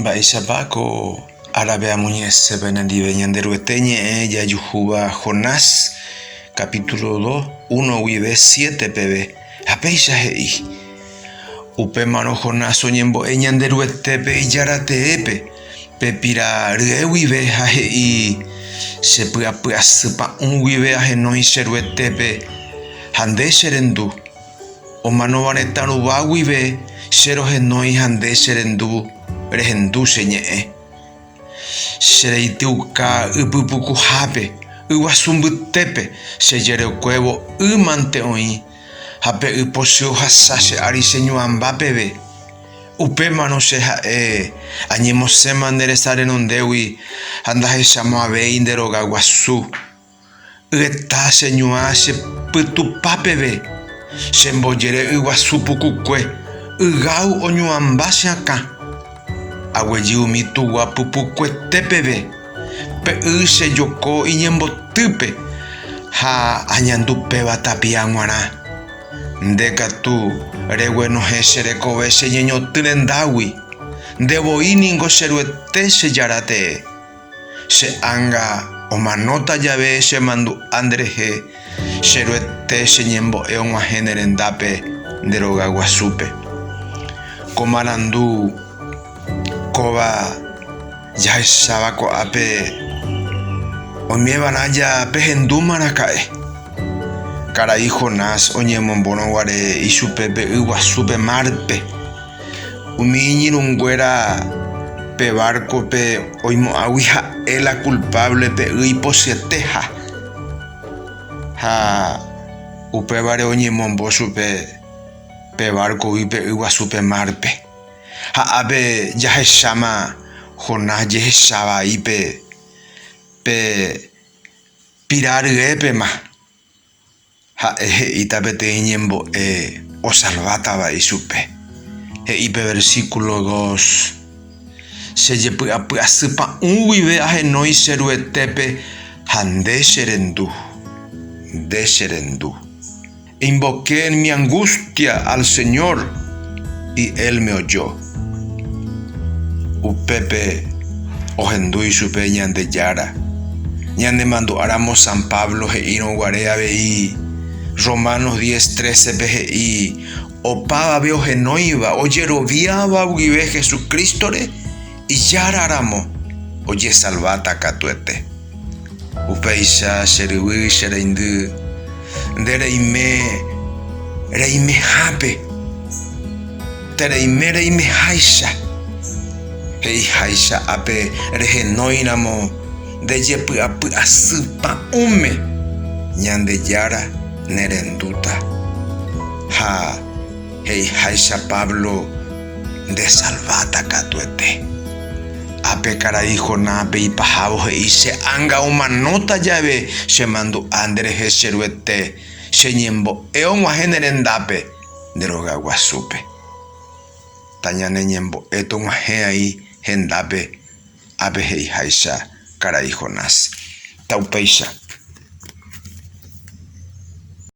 Mba'éichapa ko árape amoñe'ẽse penendive Ñanderuete ñe'ẽ jajuhúva Jonás capítulo 2, 1 guive 7 peve, ha péicha he'i, Upémarõ Jonás oñembo'e Ñanderuetépe Ijára teépe, pe pira rye guive ha he'i, Che py'apy asy pa'ũ guive ahenói che Ruetépe, ha nde cherendu. Omanóva retã ruva guive che rohenói ha nde cherendu, rehendu che ñe'ẽ. Che reityuka ypypukuhápe, yguasu mbytépe, che jerekuévo y mante oĩ, ha pe y pochy ohasa che ári che ñuãmba peve. Upémarõ che ha'e, Añemosẽma nde resa renondégui ha ndahechamo'ãvéi nde róga guasu. Yeta che ñuã che pytupa peve, che mbojere yguasu pukukue, ygáu oñuãmba che akã. Aguejy umi tugua pupukuete peve, pe y che joko iñembotýpe ha añandu péva tapia g̃uarã. Nde katu reguenohẽ che rekove che ñeñotỹ rendágui, nde voi ningo che Ruete che Jára tee. Che ánga omanóta jave chemandu'a nderehe, che Ruete che ñembo'e og̃uahẽ ne rendápe nde rogaguasúpe. Ko marandu kóva jahecháva ko'ápe oimeva'erã japehendúma raka'e. Karai Jonás oñemomborõ guare ichupe pe yguasúpe márpe. Umi iñirũnguéra pe várkope oimo'ãgui ha'e la kulpávle pe y ipochyeteha, ha upévare oñemombo chupe pe várkogui pe yguasu pe márpe. Ha ápe jahecháma Jonás jehecha vaípe pe pira ryépema. Ha'e he'íta peteĩ ñembo'e osalvátava ichupe. He'i pe versíkulo dos, Che jepy'apy asy pa'ũ guive ahenói che Ruetépe ha nde cherendu, nde cherendu. Invoqué en mi angustia al Señor y él me oyó. Upépe ohendu ichupe Ñandejára. Ñanemandu'áramo San Pablo he'írõ guare avei Romanos 10, 13-pe he'i, Opavave ohenóiva ojeroviáva guive Jesucrístore Ijáraramo ojesalváta katuete. Upéicha che ryvy, che reindy, nde reime reimehápe, tereime reimeháicha, he'iháicha ápe rehenóiramo nde jepy'apy asy pa'ũme, Ñandejára nerendúta. Ha he'iháicha Pablo ndesalváta katuete. Ápe karai Jonápe ipahávo he'i, Che ánga omanóta jave chemandu'a nderehe che Ruete, che ñembo'e og̃uahẽ ne rendápe nde rogaguasúpe. Tañaneñembo'e tog̃uahẽ ai hendápe ápe he'iháicha karai Jonás. Taupéicha.